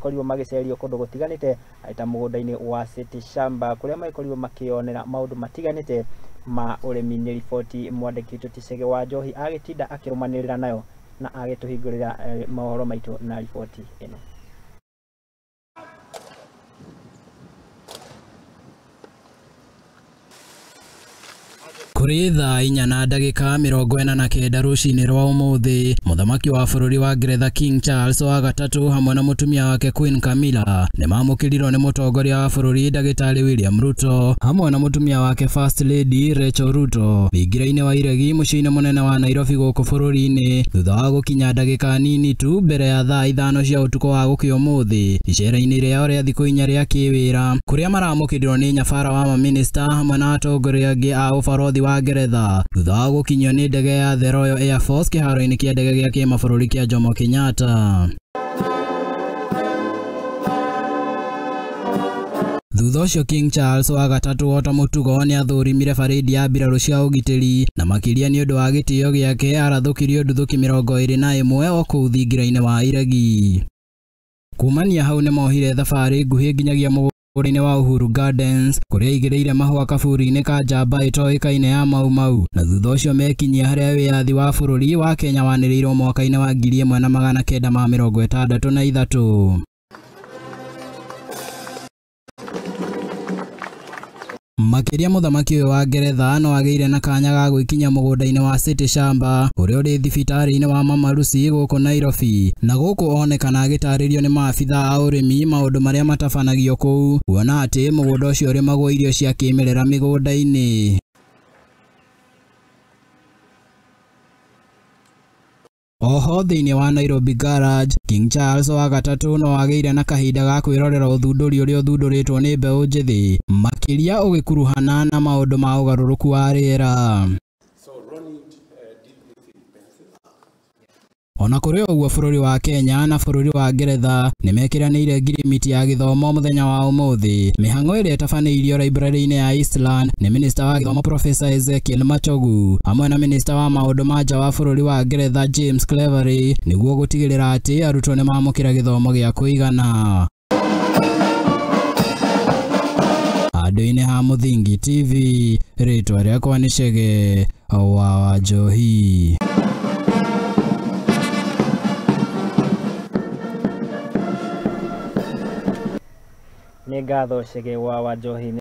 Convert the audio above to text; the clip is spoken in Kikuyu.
Magĩkorirwo magĩcerio kũndũ gũtiganĩte ta mũgũnda-inĩ wa City Shamba kũrĩa magĩkorirwo makĩonera maũndũ matiganĩte ma ũrĩmi. Nĩ riboti mwandĩki witũ Chege wa Njohi agĩtinda akĩrũmanĩrĩra nayo na agĩtũhingũrĩra mohoro maitũ na riboti ĩno. Kũrĩ thaa 4:49 rũcinĩ rwa ũmũthĩ, mũthamaki wa bũrũri wa Ngeretha King Charles wa gatatũ hamwe na mũtumia wake Queen Camilla nĩmamũkĩrirwo nĩ mũtongoria wa bũrũri ndagĩtarĩ William Ruto hamwe na mũtumia wake First Lady Rachel Ruto thingira-inĩ wa Iregi mũciĩ-inĩ mũnene wa Nairobi gũkũ bũrũri-inĩ, thutha wa gũkinya ndagĩka nini tu mbere ya thaa 5 cia ũtukũ wa gũkĩa ũmũthĩ icera-inĩ rĩao rĩa thikũ 4 rĩa kĩwĩra, kũrĩa maramũkĩrirwo nĩ nyabara wa mamĩnĩsta hamwe na atongoria angĩ a ũbarothi wa Ngeretha thutha wa gũkinyio nĩ ndege ya The Royal Air Force kĩharo-inĩ kĩa ndege gĩa kĩmabũrũri kĩa Jomo Kenyatta. Thutha ũcio King Charles wa gatatũ ota mũtugo nĩathũrimire barĩndi ya mbirarũ cia ũgitĩri na makĩria nĩ ũndũ wa gĩtĩo gĩake arathũkirio nduthũki 21 o kũu thingira-inĩ wa Iregi. Kumania hau nĩmohire thabarĩ nguhĩ nginyagia mũgũnda-inĩ wa Uhuru Gardens kũrĩa aigĩrĩire mahũa kaburi-inĩ ka njamba ĩtoĩkaine ya Mau Mau, na thutha ũcio mekinyia harĩa wĩyathi wa bũrũri wa Kenya wanĩrĩirwo mwaka-inĩ wa 1963. Makĩria mũthamaki ũyũ wa Ngeretha no agĩire na kanya ga gwĩkinya mũgũnda-inĩ wa City Shamba ũrĩa ũrĩ thibitarĩ-inĩ wa Mama Lucy gũkũ Nairobi, na gũkũ onekana agĩtarĩrio nĩ maabitha a ũrĩmi maũndũ marĩa matabanagio kũu, kuona atĩ mũgũnda ũcio ũrĩmagwo irio cia kĩmerera mĩgũnda-inĩ. Oho thĩinĩ wa Nairobi Garage, King Charles wa gatatũ no agĩire na kahinda ga kwĩrorera ũthundũri ũrĩa ũthundũrĩtwo nĩ mbeũ njĩthĩ, makĩria ũgĩkuruhana na maũndũ ma ũgarũrũku wa rĩera. Ona kũrĩ ũguo bũrũri wa Kenya na bũrũri wa Ngeretha nĩmekĩranĩire ngirimiti ya gĩthomo mũthenya wa ũmũthĩ. Mĩhang'o ĩrĩa ĩtabanĩirio library-inĩ ya Eastland nĩ minista wa gĩthomo Professor Ezekiel Machogu hamwe na minista wa maũndũ ma nja wa bũrũri wa Ngeretha James Cleverly nĩguo gũtigĩrĩra atĩ arutwo nĩmamũkĩra gĩthomo gĩa kũigana. Handũ-inĩ ha Mũthingi TV, rĩtwa rĩakwa nĩ Chege wa Njohi. Nĩ ngatho Chege wa Wanjohi.